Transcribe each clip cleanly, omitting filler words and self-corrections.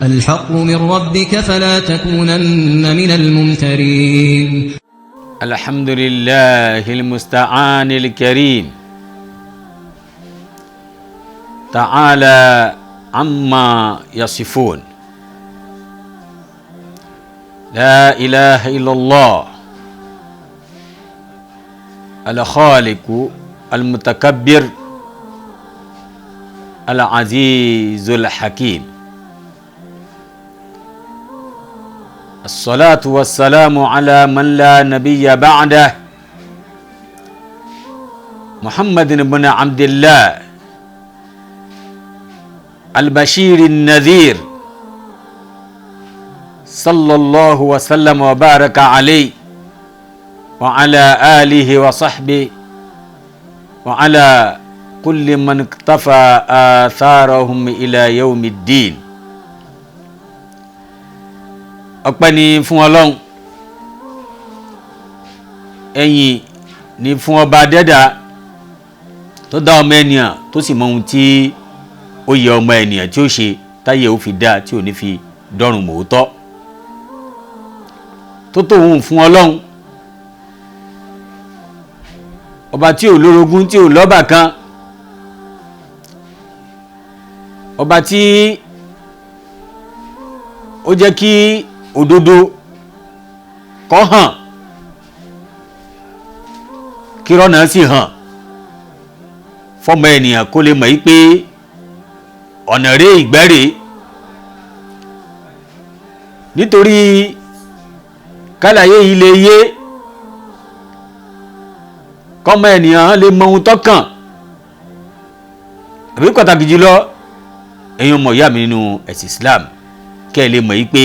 الحق من ربك فلا تكونن من الممترين. الحمد لله المستعان الكريم، تعالى عما يصفون. لا إله إلا الله الخالق المتكبر العزيز الحكيم. الصلاة والسلام على من لا نبي بعده، محمد بن عبد الله البشير النذير، صلى الله وسلم وبارك عليه وعلى آله وصحبه وعلى كل من اقتفى آثارهم إلى يوم الدين. Ọpẹ́ ni fún Ọlọ́run, ẹ̀yìn ni fún ọba dẹ́dà tó dá ọmọ ènìyàn, tó sì mọ ohun tí ó yẹ ọmọ ènìyàn tí ó ṣe táyé ó fi dá tí ò ní fi dọ́rùn mòótọ́, tó tóun fún Ọlọ́run, ọba tí ò lórogún, tí ò lọ́bà kan, ọba tí ó jẹ́ kí òdodo kó hàn, kí rọ́nà sì hàn fọ́mọ ènìyàn kó lè mọ̀ yí pé ọ̀nà rẹ̀ ìgbẹ́rẹ̀. Nítorí kálàyé yìí lè yé kọ́mọ ènìyàn lè mọ ohun tó kàn, àbí pàtàkì jùlọ ẹ̀yin ọmọ ìyá mi nínú ẹ̀sìn Islam, kẹ́ ẹ lè mọ̀ yí pé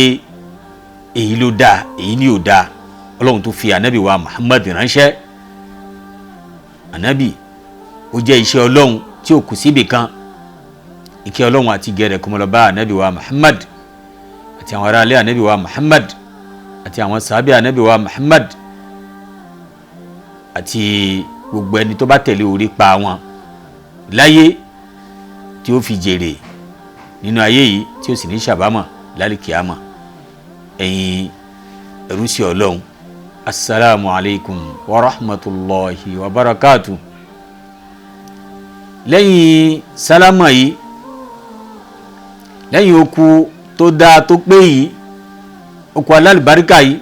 èyí ló dáa, èyí ni ò dáa. Ọlọ́run tó fi ànábì wa Muhammad ránṣẹ́. Ànábì ó jẹ́ iṣẹ́ Ọlọ́run tí ò kù síbì kan. Ìkẹ́ Ọlọ́run àti gẹ̀rẹ̀ kó máa lọ bá ànábì wa Muhammad àti àwọn aráalé ànábì wa Muhammad àti àwọn sàábì ànábì wa Muhammad àti gbogbo ẹni tó bá tẹ̀lé orí pa wọn láyé tí ó fi jèrè nínú ayé yìí, tí ó sì ní ṣàbámọ̀ lálìkíámọ̀. Ẹ̀yin ẹrú sí Ọlọ́run, assalamu alaikum wa rahmatulahi wa barakatu. Lẹ́yìn sálámà yìí, lẹ́yìn okú tó dáa tó pé yìí, okú alálùbáríkà yìí,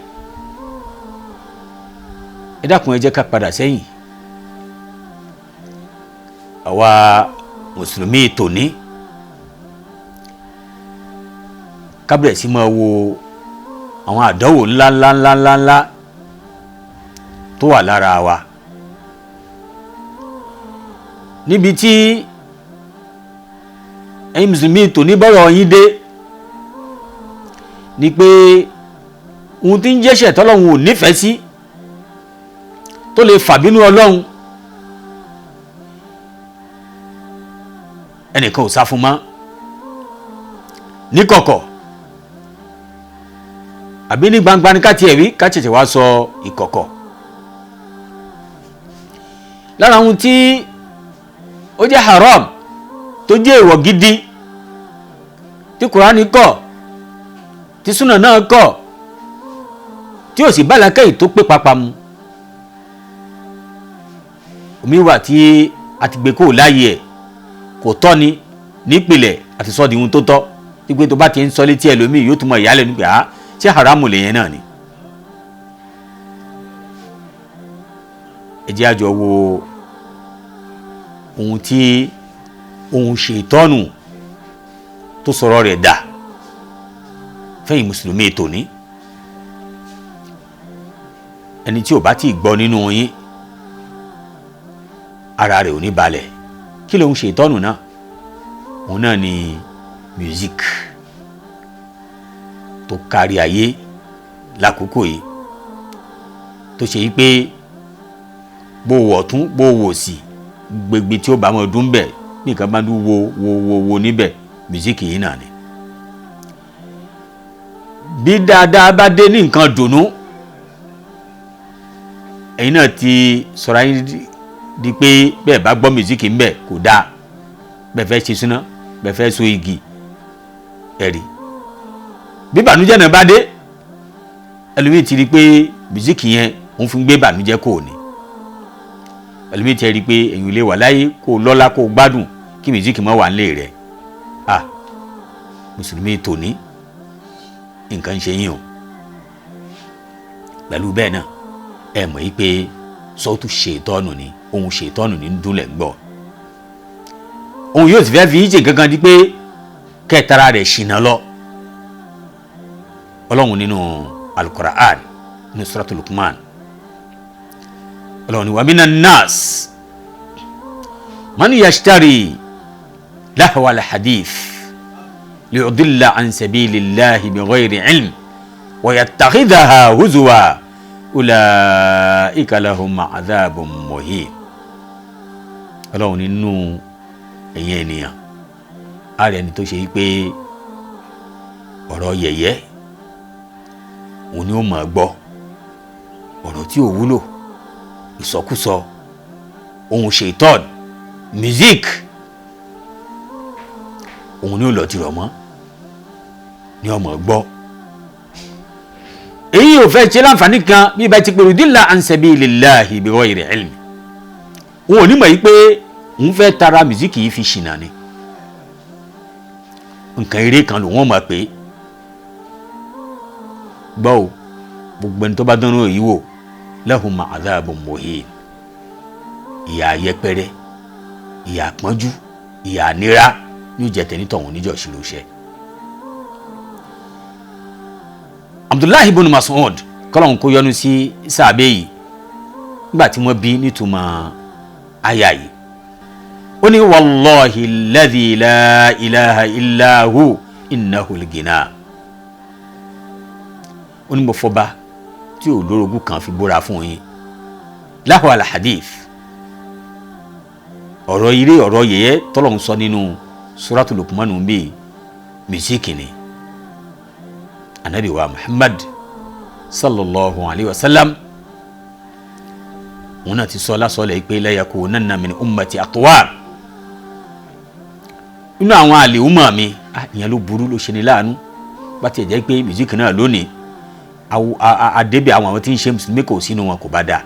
ẹ dákun, ẹ jẹ́ ká padà sẹ́yìn. Àwa mùsùlùmí tòní ká bẹ̀rẹ̀ sí máa wo àwọn àdánwò ńlá ńlá ńlá ńlá ńlá tó wà lára wa, níbi tí ẹ̀yin mùsùlùmí tòní bọ́rọ̀ yín dé ni pé ohun tí ń jẹ́ṣẹ̀ tọ́lọ́hun ò nífẹ̀ẹ́ sí, tó lè fàbínú Ọlọ́run, ẹnìkan ò sá fún mọ́ níkọ̀kọ̀ àbí ní gbangba ní ká tiẹ̀ wí, ká tètè wá sọ ìkọ̀kọ̀. Lára ohun tí ó jẹ́ haram, tó jẹ́ èèwọ̀ gidi, tí Kùránì kọ̀, tí súnà náà kọ̀, tí ò sì bá làákàyè tó pé papà mu, omi wà tí a ti gbé kó láàyè ẹ̀, kò tọ́ ni nípìnlẹ̀ àti sọ́ di ohun tó tọ́, wípé tó bá ti ń sọ létí ẹlòmíì yóò tún mọ ìyálẹ̀ nígbà á ṣé haramu lèyẹn náà ni. Ẹ jẹ́ àjọ wo ohun tí ohun ṣètọ́nù tó sọ̀rọ̀ rẹ̀ dà fẹ́yìn mùsùlùmí tòní. Ẹni tí ò bá tí ì gbọ́ nínú yín, ara rẹ̀ ò ní balẹ̀. Kí ló ń ṣètọ́nù náà? Òun náà ni music tó kárí ayé lákòókò yìí, tó ṣe yí pé bó wọ̀ tún bó wò sí gbègbè tí ó bá mọ̀ dún bẹ̀, bí nǹkan bá dún wo wo wo wo níbẹ̀, mísíkì yìí náà ni. Bí dáadáa bá dé ní nǹkan dùnú, ẹ̀yin náà ti sọ̀rọ̀ ayé di pé bẹ́ẹ̀ bá gbọ́ mísíkì ń bẹ̀ kò dáa, bẹ́ẹ̀ fẹ́ ṣe súná, bẹ́ẹ̀ fẹ́ so igi ẹ̀rí. Bí ìbànújẹ́ náà bá dé, ẹlòmíì ti rí i pé mùsíkì yẹn òun fi ń gbé ìbànújẹ́ kò ní. Ẹlòmíì ti rí i pé èyàn lè wà láyé kó lọ́lá kó gbádùn kí mùsíkì má wà nílé rẹ̀. Ah, mùsùlùmí tòní nǹkan ń ṣe yín o. Pẹ̀lú bẹ́ẹ̀ náà ẹ mọ̀ yí pé sọ́tù ṣètọ́nù ni, ohun ṣètọ́nù ní ń dúnlẹ̀ ń gbọ́. Òun yóò sì fẹ́ fi yíjì kankan di pé kẹtara rẹ̀ ṣìnà lọ. Ọlọ́run nínú Al-Qur'an nínú Suratul Luqman, Ọlọ́run ní wa minan nas man yashtari lahwa al-hadith liyudilla an sabilillahi bighayri ilm wa yattakhidhaha huzwa ulaika lahum adhabun muhin. Ọlọ́run nínú ẹ̀yin ènìyàn, ààrẹ ẹni tó ṣe yí pé ọ̀rọ̀ yẹ̀yẹ́ òun ni ó máa gbọ́, ọ̀rọ̀ tí ò wúlò, ìsọkúsọ, ohun ṣètọ́n, music, òun ni ó lọ tìrọ̀ mọ́ ni ó máa gbọ́. Èyí ò fẹ́ ṣe láǹfààní kan bí ibà ti pèrò dìlà an sabilillahi bighayri ilmi. Òun ò ní mọ̀ yí pé òun fẹ́ tara mùsíkì yìí fi ṣìnà ni. Nǹkan eré kan lòun ò mọ̀ pé gbọ́ o, gbogbo ẹni tó bá dánwò yìí wò, lahum adhabun muhin, ìyà yẹpẹrẹ, ìyà pọ́njú, ìyà nira ní ó jẹ tẹnitọ̀hún níjọ́ ìṣirò. Abdullahi ibn Mas'ud kọ́lọ́hún kó yọ́nú sí sàbẹ̀ yìí, nígbà tí wọ́n bí nítumọ̀ àyà yìí, ó ní wallahi alladhi la ilaha illa hu innahu al-ghina. Ó ní mo fọba tí ò lórogún kan fi búra fún yín, lahu al-hadith, ọ̀rọ̀ eré ọ̀rọ̀ yẹ̀yẹ́ tọ́lọ́hún sọ nínú Suratul Luqman bíi mísíkì ni. Anabi wa Muhammad sallallahu alayhi wa sallam òun náà ti sọ lásọ̀lẹ̀ pé la yakunanna min ummati aqwam, inú àwọn àlè ọmọ mi, ìyẹn ló burú, ló ṣe ni láàánú. Bá tiẹ̀ jẹ́ pé mísíkì náà lónìí àdébẹ̀ àwọn tí ń ṣe mùsùlùmí kò sínú wọn kò bá dáa,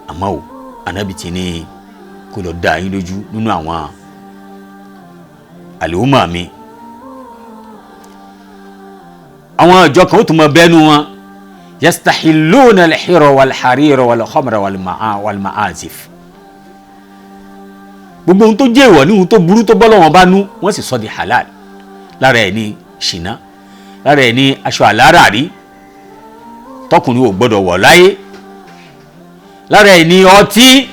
àmọ́ o anabi ti ní kó lọ dá yín lójú nínú àwọn àlè ọmọ mi. Àwọn ìjọ kan ó tún mọ bẹ́nu wọn, yastahilluna al-hira wal-harira wal-khamra wal-ma'azif. Gbogbo ohun tó jẹ́ ìwọ̀ ní ohun tó burú tó bọ́ lọ́wọ́n bá nú, wọ́n sì sọ di halal. Lára ẹ̀ ní ṣìnà, lára ẹ̀ ní aṣọ àláràrí tọkùnrin ò gbọ́dọ̀ wọ̀ láyé, lára ẹ̀ ní ọtí,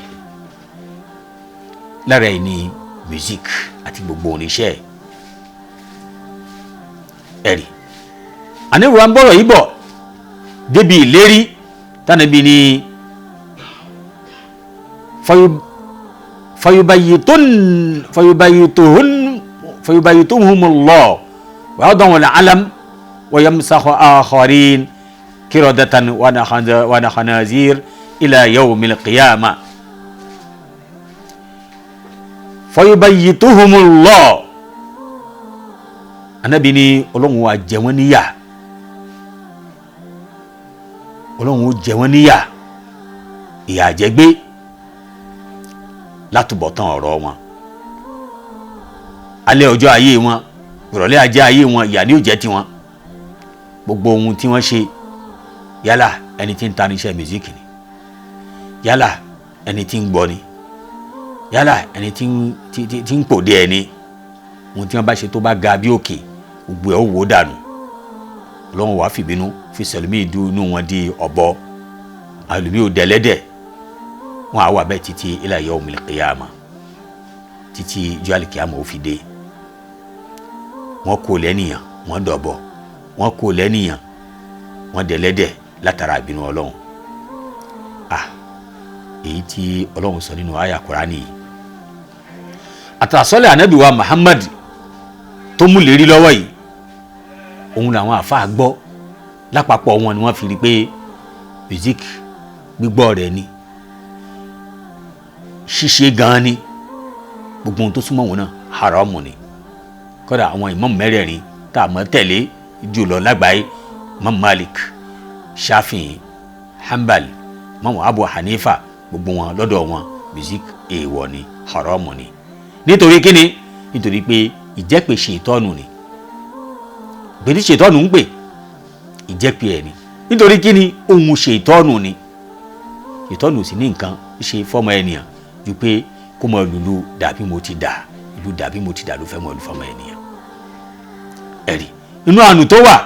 lára ẹ̀ ní music àti gbogbo oníṣẹ́ ẹ̀rí. Àníwò ń bọ̀rọ̀ yìí bọ̀ débi ìlérí tánàbí ni fayubayyituhumullah wa yada'u al-alam wa yamsahu akharin kiradatan wa khanazir ila yawmil qiyamah. Fayubayyituhumullah, Ànábì ní Ọlọ́run wa jẹ wọ́n níyà, Ọlọ́run ó jẹ wọ́n níyà, ìyà àjẹgbé látúbọ̀tán ọ̀rọ̀ wọn, alẹ́ ọjọ́ ayé wọn, ìrọ̀lẹ́ ajé ayé wọn, ìyà ni ó jẹ́ tiwọn. Gbogbo ohun tí wọ́n ṣe, yálà ẹni tí ń ta níṣẹ́ mùsíkì ni, yálà ẹni tí ń gbọ́ ni, yálà ẹni tí ń pòde ẹni, ohun tí wọ́n bá ṣe tó bá ga bí òkè, gbogbo ẹ̀ ó wò ó dànù. Ọlọ́run wàá fìbínú fi sẹlẹ̀mí inú wọn di ọ̀bọ, àlùmí ò dẹ̀lẹ́dẹ̀, wọn á wà bẹ́ẹ̀ títí ila yawmil qiyamah, títí ijọ́ àlìkíyàmọ̀ ó fi dé. Wọ́n kó lẹ́nìyàn, wọ́n dọ̀bọ̀, wọ́n kó lẹ́nìyàn, wọ́n dẹ̀lẹ́dẹ̀ látara ìbínú Ọlọ́run. Èyí tí Ọlọ́run sọ nínú àyà Kùránì yìí, àtàsọ́lẹ̀ ànábì wa Muhammad tó mú lérí lọ́wọ́ yìí, òun làwọn àfáà gbọ́ lápapọ̀ wọn ni wọ́n fi rí pé music gbígbọ́ rẹ̀ ni, ṣíṣe gan ni, gbogbo ohun tó súnmọ́ wọn náà haramu ni. Kódà àwọn ìmáàmù mẹ́rẹ̀ẹ̀rin tá a mọ̀ tẹ̀lé jùlọ lágbàáyé, Imam Malik, Shafi'i, Hanbal, Imam Abu Hanifa, gbogbo wọn lọ́dọ̀ wọn music èèwọ̀ ni, haramu ni. Nítorí kíni? Nítorí pé ìjẹ́pè ṣètọ́nù ni, gbèdé ṣètọ́nù ń pè ìjẹ́pè ẹ̀ ni. Nítorí kíni? Ohun ṣètọ́nù ni. Ṣètọ́nù sì ní nǹkan ṣe fọ́mọ ènìyàn ju pé kó mọ lùlù dàbí mo ti dà, ìlú dàbí mo ti dà ló fẹ́ mọ lù fọ́mọ ènìyàn. Ẹ̀rí inú àánú tó wà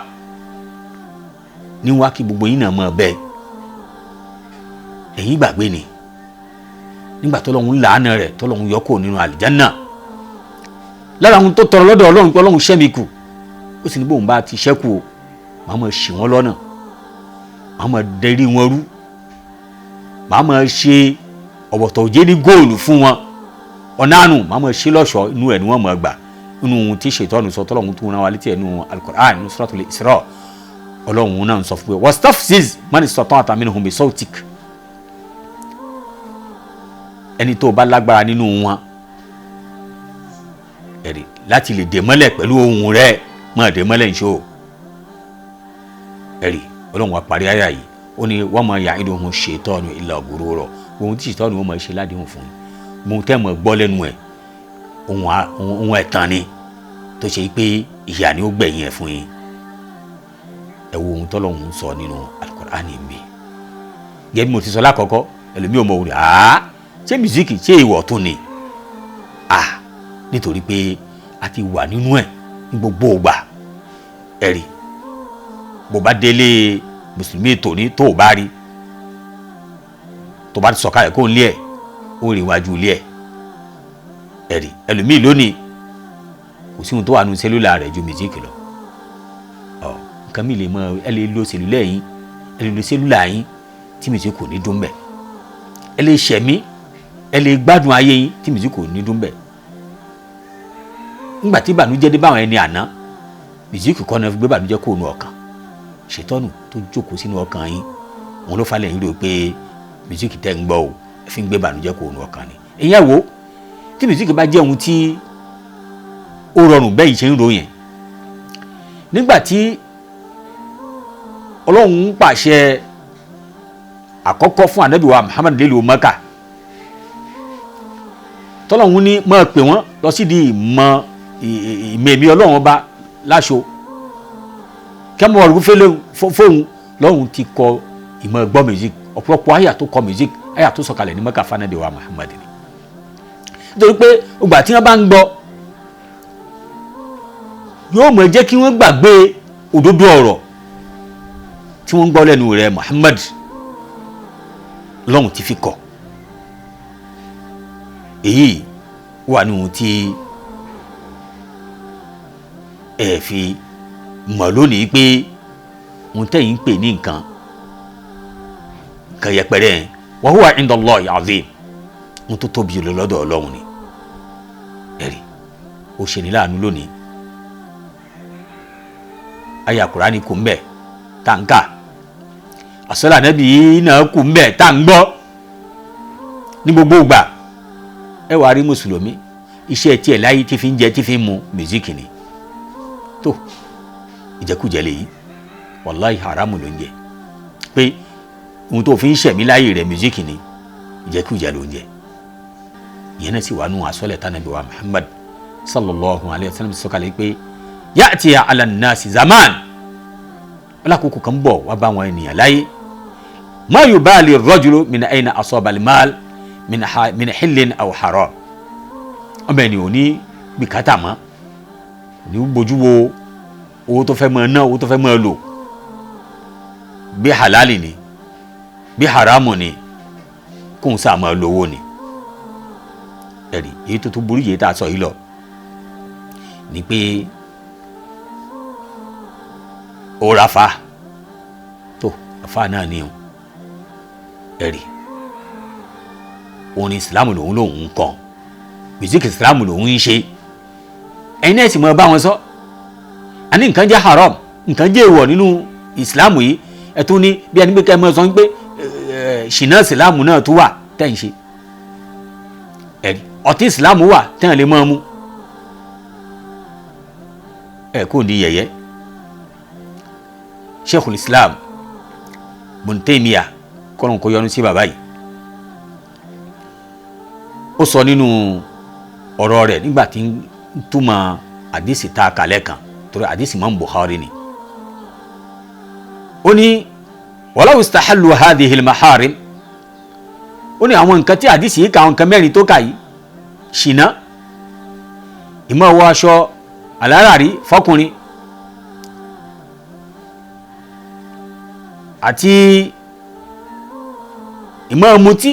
ní wá kí gbogbo yín náà mọ̀ bẹ́ẹ̀. Ẹ̀yin gbàgbé ni nígbà tọ́lọ́hun làánà rẹ̀, tọ́lọ́hun yọ kúrò nínú àlìjánà, lára ohun tó tọrọ lọ́dọ̀ Ọlọ́run pé Ọlọ́run ṣẹ́ mi kù, ó sì ní bóun bá ti ṣẹ́kù o, màá máa ṣì wọ́n lọ́nà, màá máa dẹrí wọn rú, màá máa ṣe ọ̀bọ̀tọ̀ òjé ní góòlù fún wọn, ọ̀nà àánú màá máa ṣe lọ́ṣọ̀ọ́, inú ẹ̀ ni wọ́n máa gbà. Inú ohun tí ṣètọ́nù sọ tọ́lọ́hun tó rán wa létí ẹnu Al-Qur'an nínú Suratul Isra, Ọlọ́run náà ń sọ fún pé wastafziz man istata'ta minhum bi sawtik, ẹni tó bá lágbára nínú wọn ẹ̀rí láti lè dè mọ́lẹ̀ pẹ̀lú ohùn rẹ̀, máa dè mọ́lẹ̀ nṣó. Ẹ̀rí Ọlọ́run wa parí àyà yìí, ó ní wa ma ya'iduhum shaytanu illa ghurura, ohun tí ṣètọ́nù wọn máa ṣe ládìhùn fún yín, ohun tẹ́ mọ̀ gbọ́ lẹ́nu ẹ̀, ohun ẹ̀tàn ni tó ṣe pé ìyà ni ó gbẹ̀yìn ẹ̀ fún yín. Ẹ wo ohun tọ́lọ́hun sọ nínú Al-Qur'ani mi. Gẹ́gẹ́ bí mo ti sọ lákọ̀ọ́kọ́, ẹlòmíì ò mọ̀ òun rẹ̀, ṣé mísíkì ṣé ìwọ̀ tún ni? Nítorí pé a ti wà nínú ẹ̀ ní gbogbo ìgbà. Ẹ̀rí bó bá délé mùsùlùmí tòní tó o bá rí, tó bá ti sọ̀kalẹ̀ kó ń lé ẹ̀, ó rí iwájú ilé ẹ̀. Ẹ̀rí ẹlòmíì lónìí kò sí ohun tó wà nínú sẹ́lúlà rẹ̀ ju mísíkì lọ. Nǹkan mi lè mọ, ẹ lè lo sẹ́lúlà yín, ẹ lè lo sẹ́lúlà yín tí mísíkì kò ní dún bẹ̀, ẹ lè ṣẹ̀mí, ẹ lè gbádùn ayé yín tí mísíkì kò ní dún bẹ̀. Nígbà tí ìbànújẹ́ dé báwọn ẹni àná, mísíkì kọ́ ni wọ́n fi gbé ìbànújẹ́ kó nu ọkàn. Ṣètọ́nù tó jókòó sínú ọkàn yín, òun ló falẹ̀ yín rò pé mísíkì tẹ́ ń gbọ́ o, ẹ fi ń gbé ìbànújẹ́ kó nu ọkàn ni. Ìyẹn wo tí mísíkì bá jẹ́ ohun tí ó rọrùn bẹ́ẹ̀ yìí ṣe ń ro yẹn. Nígbà tí Ọlọ́run ń pàṣẹ àkọ́kọ́ fún Ànábì wa Muhammad lélu Mẹ́kà, tọ́lọ́run ní máa pè wọ́n lọ sí di ìmọ̀ ìmẹ̀mí Ọlọ́run ọba láṣọ kẹ́mọ́ ọ̀rùn fóun lọ́run ti kọ ìmọ̀ gbọ́ music. Ọ̀pọ̀lọpọ̀ àyà tó kọ music, àyà tó sọ̀kalẹ̀ ní Mẹ́kà fún Ànábì wa Muhammad ni. Nítorí pé ìgbà tí wọ́n bá ń gbọ́ yóò mọ̀ jẹ́ kí wọ́n gbàgbé òdodo ọ̀rọ̀ tí wọ́n ń gbọ́ lẹ́nu rẹ̀ Muhammad lọ́hùn ti fi kọ̀. Èyí wà ní ohun tí ẹ fi mọ̀ lónìí pé ohun tẹ́yìn ń pè ní nǹkan nǹkan yẹpẹrẹ yẹn, wa huwa inda Allahi azim, ohun tó tóbi jùlọ lọ́dọ̀ Ọlọ́run ni. Ẹ̀rí ó ṣe ní láàánú lónìí, àyà Kùránì kò ń bẹ̀ tá ń kà, àsọlá Ànábì náà kù ń bẹ̀ tá ń gbọ́ ní gbogbo ìgbà. Ẹ wàá rí mùsùlùmí iṣẹ́ tiẹ̀ láyé tí fi ń jẹ tí fi ń mu mùsíkì ni, tó ìjẹkújẹ lèyí, wàláhì haramu ló ń jẹ. Pé ohun tó fi ń ṣẹ̀mí láyé rẹ̀ mùsíkì ni, ìjẹkújẹ ló ń jẹ. Ìyẹn náà sì wà nù àsọlẹ̀ tánàbí wa Muhammad sallallahu alayhi wa sallam sọ̀kalẹ̀ pé ya'ti ala nnasi zaman, ọlákòókò kan bọ̀ wá bá wọn ènìyàn láyé, ma yubali rajulu min ayna asaba al-mal min hillin aw haram. Ọmọ ẹni ò ní bìkátà mọ́, kò ní bójú wo owó tó fẹ́ máa ná, owó tó fẹ́ máa lò, bí halali ni bí haramu ni, kóun sáà máa lo owó ni. Ẹ̀rí èyí tó tó burú yìí tá a sọ yìí lọ ni pé ó ra fa tó fa náà ni o. Ẹ̀rí orin Islam lòun lòun ń kọ, mùsíkì Islam lòun ń ṣe, ẹ̀yin náà sì mọ bá wọn sọ. Àní nǹkan jẹ́ haram, nǹkan jẹ́ èèwọ̀ nínú Islam yìí, ẹ tún ní bí ẹni pé kẹ́ ẹ mọ sọ pé ṣìnà Islam náà tún wà tẹ́ ń ṣe. Ẹ̀rí ọtí Islam wà tẹ́ ẹ̀ lè mọ́ ọ mú. Ẹ kò ní yẹ̀yẹ́. Sheikhul Islam Ibn Taymiyyah kọ́lọ́n kó yọ́nú sí bàbá yìí, ó sọ nínú ọ̀rọ̀ rẹ̀ nígbà tí ń túmọ̀ àdìsí tá a kàlẹ́ kan, torí àdìsí Imam Bukhari ni. Ó ní walaw istahallu hadhihi al-maharim, ó ní àwọn nǹkan tí àdìsí yìí ka, àwọn nǹkan mẹ́rin tó kà yìí, ṣìnà, ìmọ̀ wọ aṣọ aláràrí fọkùnrin, àti ìmọ̀ mutí,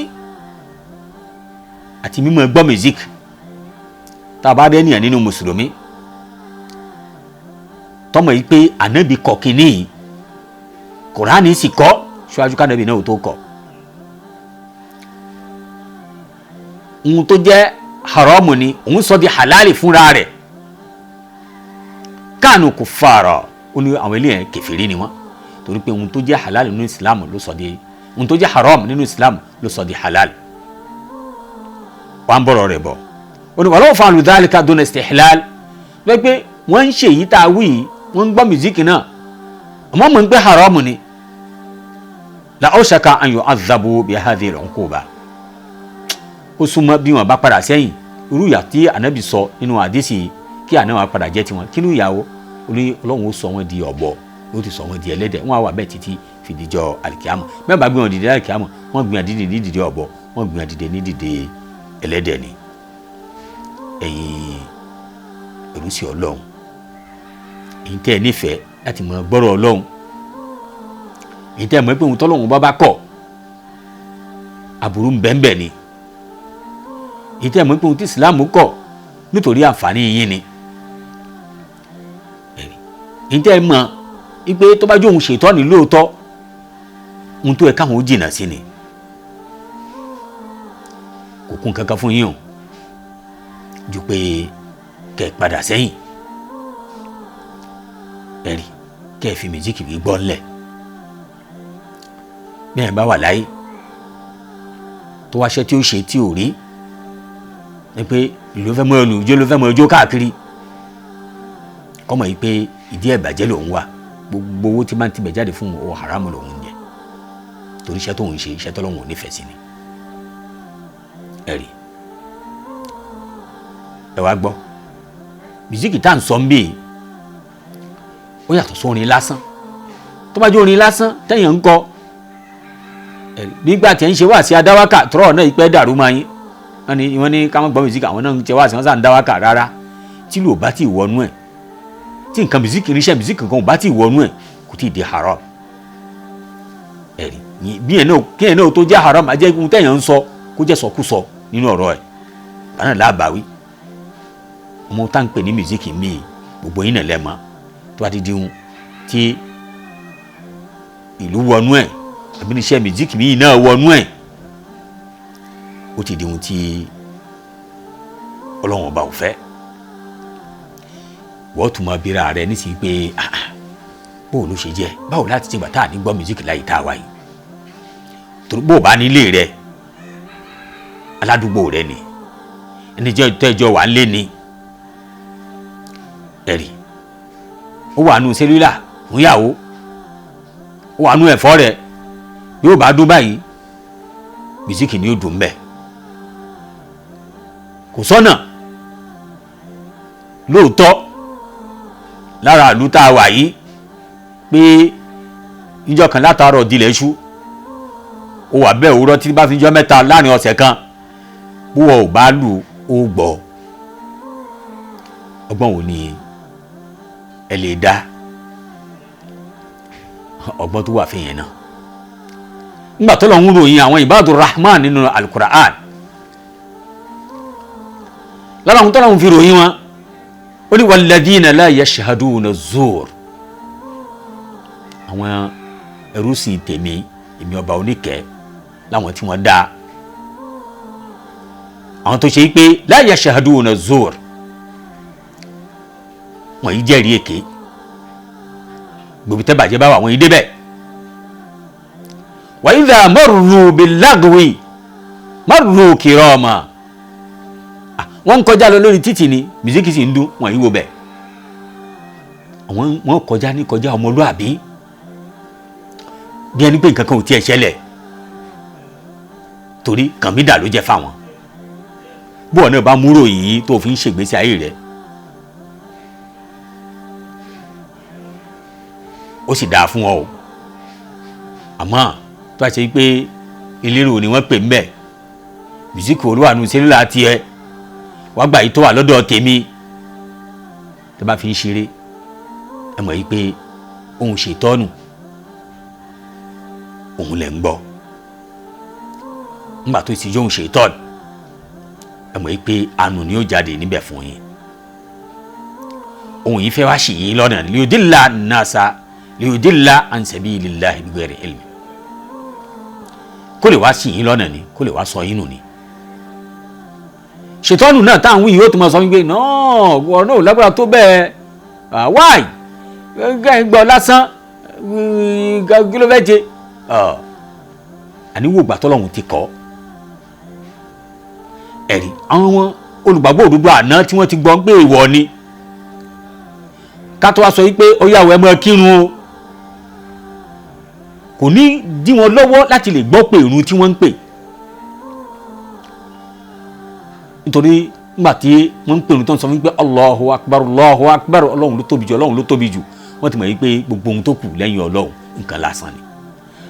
àti mímọ̀ gbọ́ music. Tá a bá dé nìyẹn nínú mùsùlùmí tọmọ yìí pé ànábì kọ kínní yìí, kùránì sì kọ ṣíwájú kánábì náà ò tó kọ. Ohun tó jẹ́ haramu ni òun sọ di halali fúnra rẹ̀. Kánú kò fara, ó ní àwọn eléyàn kèfèrí ni wọ́n, torí pé ohun tó jẹ́ halali nínú Islam ló sọ di, ohun tó jẹ́ haram nínú Islam ló sọ di halal. Wọ́n á bọ̀rọ̀ rẹ̀ bọ̀, ó ní walaw fa'alu dhalika duna istihlal, lọ́ọ́ pé wọ́n ń ṣe èyí tá a wí yìí, wọ́n ń gbọ́ mùsíkì náà, àmọ́ mò ń gbé haramu ni. La awshaka an yu'adhabu bi hadhihi al-uquba, ó súnmọ́ bí wọ́n bá padà sẹ́yìn irú ìyà tí ànábì sọ nínú àdísì kí àná wọn padà jẹ́ tiwọn. Kí ló ìyàwó Ọlọ́run ó sọ wọ́n di ọ̀bọ, ó ti sọ wọ́n di ẹlẹ́dẹ̀, wọ́n á wà bẹ́ẹ̀ títí fìdíjọ́ àlìkíyàmọ̀. Bẹ́ẹ̀ bá gbé wọn dìde àlìkíyàmọ̀, wọ́n gbé wọn dìde ní dìde ọ̀bọ, wọ́n gbé wọn dìde ní dìde ẹlẹ́dẹ̀ ni. Ẹ̀yin ẹrúsìn Ọlọ́run, èyí tẹ́ ẹ nífẹ̀ẹ́ láti mọ gbọ́rọ̀ Ọlọ́run, èyí tẹ́ ẹ mọ̀ pé òun tọ́lọ́run bá bá kọ̀ aburú ń bẹ́ẹ̀ ni, èyí tẹ́ ẹ mọ̀ pé òun tí Ìsìláàmù kọ̀ nítorí àǹfààní yín ni, èyí tẹ́ ẹ mọ̀ pé tó bá jó òun ṣètọ́ ní lóòótọ́, ohun tó yẹ káwọn ó jìnnà sí ni. Kò kún kankan fún yín o ju pé kẹ́ ẹ padà sẹ́yìn, ẹ̀rí kẹ́ ẹ fi mìsíkì gbígbọ́ ńlẹ̀. Bẹ́ẹ̀ bá wà láyé tó wáṣẹ́ tí ó ṣe tí ò rí ni pé ìlú fẹ́ mọ ẹlù ló fẹ́ mọ ẹjọ́ káàkiri, kọ́mọ̀ yìí pé ìdí ẹ̀ bàjẹ́ lòun wà, gbogbo owó tí máa ń tibẹ̀ jáde fún owó haramu lòun jẹ, torí iṣẹ́ tóun ṣe iṣẹ́ tọ́lọ́hun ò nífẹ̀ẹ́ sí ni. Ẹ̀rí ẹ wá gbọ́, mìsíkì tá à ń sọ ń bèè ó yàtọ̀ sórin lásán. Tó bá jẹ́ orin lásán tẹ̀yàn ń kọ, nígbà tí ẹ̀ ń ṣe wá sí adáwákà tọ́rọ̀ náà ìpẹ́ dàrú máa yín, wọ́n ní ká má gbọ́ mìsíkì, àwọn náà ń ṣe wá sí wọn sàn dáwákà rárá. Tí lò bá ti wọnú ẹ̀, tí nǹkan mìsíkì irinṣẹ́ mìsíkì kan ò bá ti wọnú ẹ̀, kò tí ì di haram. Ẹ̀rí bí ẹ̀ náà kí ẹ̀ náà tó jẹ́ haram, ajẹ́ ohun tẹ̀yàn ń sọ kó jẹ́ sọkúsọ nínú ọ̀rọ̀ ẹ̀ báná lábàáwí. Ọmọ tá ń pè ní mìsíkì míì gbogbo yín náà lẹ́mọ́, tó bá ti di ohun tí ìlú wọnú ẹ̀ àbí níṣẹ́ mìsíkì míì náà wọnú ẹ̀, ó ti di ohun tí Ọlọ́run ọba ò fẹ́. Wọ́n tún máa bíra rẹ nísìnyí pé bóò ló ṣe jẹ́, báwo láti ti gbà tá à ní gbọ́ mìsíkì láyé tá a wáyé, torí bó o bá nílé rẹ, aládùúgbò rẹ ni, ẹni tẹ́jọ́ wà ń lé ni. Ẹ̀rí ó wà nù sẹ́lúlà fún ìyàwó, ó wà nù ẹ̀fọ́ rẹ̀, yóò bá dún báyìí mìsíkì ni ó dùn bẹ́ẹ̀. Kò sọ́nà lóòótọ́ lára ìlú tá a wà yìí pé níjọ́ kan látàárọ̀ dilẹ̀ ṣú, ó wà bẹ́ẹ̀ òwúrọ̀ tí bá fi jọ́ mẹ́ta láàrin ọ̀sẹ̀ kan, búwọ̀ ò bá lù ó gbọ́. Ọgbọ́n wo ni ẹ lè dá? Ọgbọ́n tó wà fẹ́yẹn náà nígbà tó lọ ń ròyìn àwọn Ibadur Rahman nínú Al-Qur'an, lára àwọn tó lọ́n fi ròyìn wọn, ó ní walladhina la yashhaduna zur, àwọn ẹrúsìn tèmi, èmi ọba oníkẹ́, láwọn tí wọ́n dá, àwọn tó ṣe é pé la yashhaduna zur, wọ́n yìí jẹ́rìí èké, gbòbí tẹ́ bàjẹ́ bá wà wọ́n yìí débẹ̀. Wa idha marru bil-lagwi marru kirama, wọ́n ń kọjá lọ lórí títì ni mìsíkì sì ń dún, wọ́n yìí wo bẹ̀, wọ́n kọjá ní kọjá ọmọlúàbí. Bí ẹni pé nǹkan kan ò tiẹ̀ ṣẹlẹ̀, torí kàmídà ló jẹ́ fáwọn. Bó ọ̀nà bá múrò yìí tó fi ń ṣègbésí ayé rẹ̀, ó sì dáa fún ọ o. Àmọ́ tó a ṣe pé elérò ni wọ́n pè ń bẹ̀, mùsíkì olúwànú sẹ́lúlà tiẹ̀ wàá gbà yìí tó wà lọ́dọ̀ tèmi, tó bá fi ń ṣeré, ẹ mọ̀ yìí pé òun ṣètọ́nù òun lẹ̀ ń gbọ́. Nígbà tó ti yóò ṣètọ́nù, ẹ mọ̀ yìí pé àánú ni ó jáde níbẹ̀ fún yín. Òun yìí fẹ́ wá ṣì yín lọ́nà, liyudilla nasa liyudilla an sabilillahi bighairi ilmi, kó lè wá ṣì yín lọ́nà ni, kó lè wá sọ yín nù ni. Ṣètọ́nù náà táwọn yìí ó tún máa sọ wípé náà ọ̀rọ̀ náà ò lágbára tó bẹ́ẹ̀, wáì gẹ́gẹ́ gbọ́ lásán, kí ló fẹ́ ṣe? Àníwò ìgbà tọ́lọ́hún ti kọ́ ẹ̀rí àwọn olùgbàgbọ́ òdodo àná tí wọ́n ti gbọ́ pé ìwọ ni, ká tó wá sọ wípé ó yá ẹ máa kírun o, kò ní dí wọn lọ́wọ́ láti lè gbọ́ pé ìrun tí wọ́n ń pè. Nítorí nígbà tí wọ́n ń pè ìrun tó ń sọ wípé Allahu Akbar, Allahu Akbar, Ọlọ́run ló tóbi jù, Ọlọ́run ló tóbi jù, wọ́n ti mọ̀ wípé gbogbo ohun tó kù lẹ́yìn Ọlọ́run nǹkan lásán ni.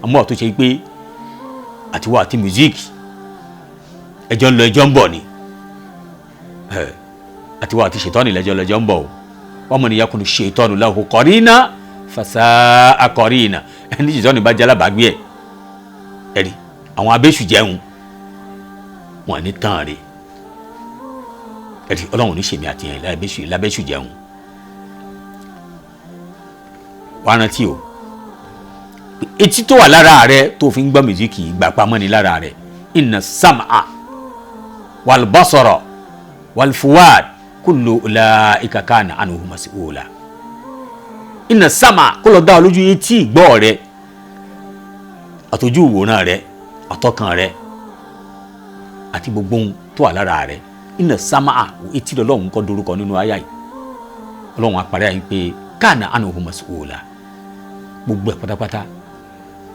Àmọ́ tó ṣe wípé àtiwọ́ àti music ẹjọ́ ń lọ ẹjọ́ ń bọ̀ ni, àtiwọ́ àti ṣètọ́ni lẹ́jọ́ lẹ́jọ́ ń bọ̀ o. Wọ́n mọ̀ ní yakunu ṣètọ́nu lahu qarina fasa'a qarina, ẹni ṣètọ́ni bá jẹ́ alábàágbé ẹ̀ ẹ̀rí àwọn abéṣù jẹun wọn ní tán rè ẹ̀rí. Ọlọ́run ní ṣèmi àti ẹ̀ lábẹ́ṣù jẹun. Wàá rántí o, etí tó wà lára rẹ tó fi ń gbọ́ mìsíkì ìgbà pamọ́ ni lára rẹ. Inna sam'a wal basara wal fuwad kullu ulaika kana anhu mas'ula. Inna sam'a, kó lọ dá ọ lójú etí ìgbọ́ rẹ àtọjú ìwòran rẹ àtọkàn rẹ àti gbogbo ohun tó wà lára rẹ. Inna sam'a, etí lọ́lọ́run kọ́ dorúkọ nínú àyà yìí. Ọlọ́run àpárẹ̀ yìí pé kana anhu mas'ula, gbogbo ẹ̀ pátápátá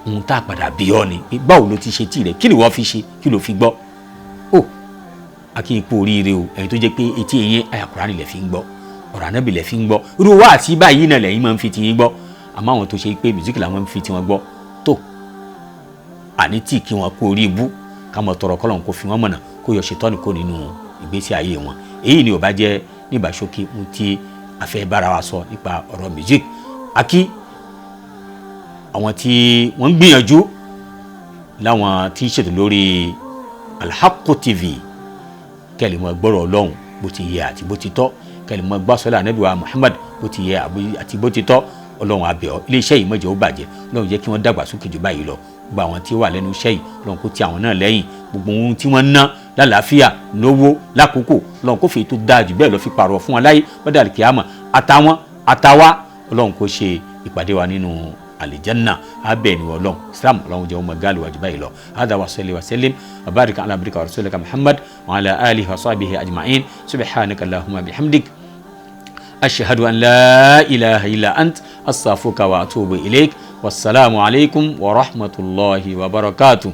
ohun tá a padà bí ọ ni pé báwo ló ti ṣe tí rẹ, kí ni wọ́n fi ṣe, kí ló fi gbọ́. Ó akí ipò oríire o, ẹ̀yin tó jẹ́ pé etí eyín àyà Kùránì lẹ̀ fi ń gbọ́, ọ̀rọ̀ Ànábì lẹ̀ fi ń gbọ́, irú wa àti báyìí náà lẹ́yìn máa ń fi tiyín gbọ́. Àmọ́ àwọn tó ṣe pé mùsíkì làwọn ń fi tiwọn gbọ́, tó àní tí kí wọn kú orí ibú, ká mọ̀ tọrọ kọ́lọ́n kó fi wọ́n mọ̀nà, kó yọ ṣètọ́nì kó nínú ìgbésí ayé wọn. Èyí ni ò bá jẹ́ nígbà ṣókí ohun tí a fẹ́ bára wa sọ nípa ọ̀rọ̀ music. Akí àwọn tí wọ́n ń gbìyànjú láwọn tí ń ṣètò lórí Alhaqqu TV, kẹ́lẹ́ mọ́ gbọ́rọ̀ Ọlọ́run bó ti yẹ àti bó ti tọ́, kẹ́lẹ́ mọ́ gbàsọ́lá Ànábì wa Muhammad bó ti yẹ àti bó ti tọ́. Ọlọ́run á bẹ̀ ọ́, iléeṣẹ́ yìí má jẹ́ ó bàjẹ́, Ọlọ́run jẹ́ kí wọ́n dàgbà sókè jù báyìí lọ. Gbogbo àwọn tí ó wà lẹ́nu iṣẹ́ yìí, Ọlọ́run kó ti àwọn náà lẹ́yìn, gbogbo ohun tí wọ́n ná lálàáfíà lówó lákòókò, Ọlọ́run kó fi tó dáa jù bẹ́ẹ̀ lọ fi pààrọ̀ fún wọn láyé wọ́n dàrí kíámà, àtàwọn àtàwa, Ọlọ́run kó ṣe ìpàdé wa nínú aljanna. Abẹ́ ni Ọlọ́run Islam, Ọlọ́run jẹ́ ọmọ gáàlù wájú báyìí lọ. Hada wa salli wa sallim wa barika ala abdika wa rasulika Muhammad wa ala alihi wa sahbihi ajma'in. Subhanaka allahumma bihamdik, ashhadu an la ilaha illa ant, astaghfiruka wa atubu ilaik. Wassalamu alaikum wa rahmatullahi wa barakatuh.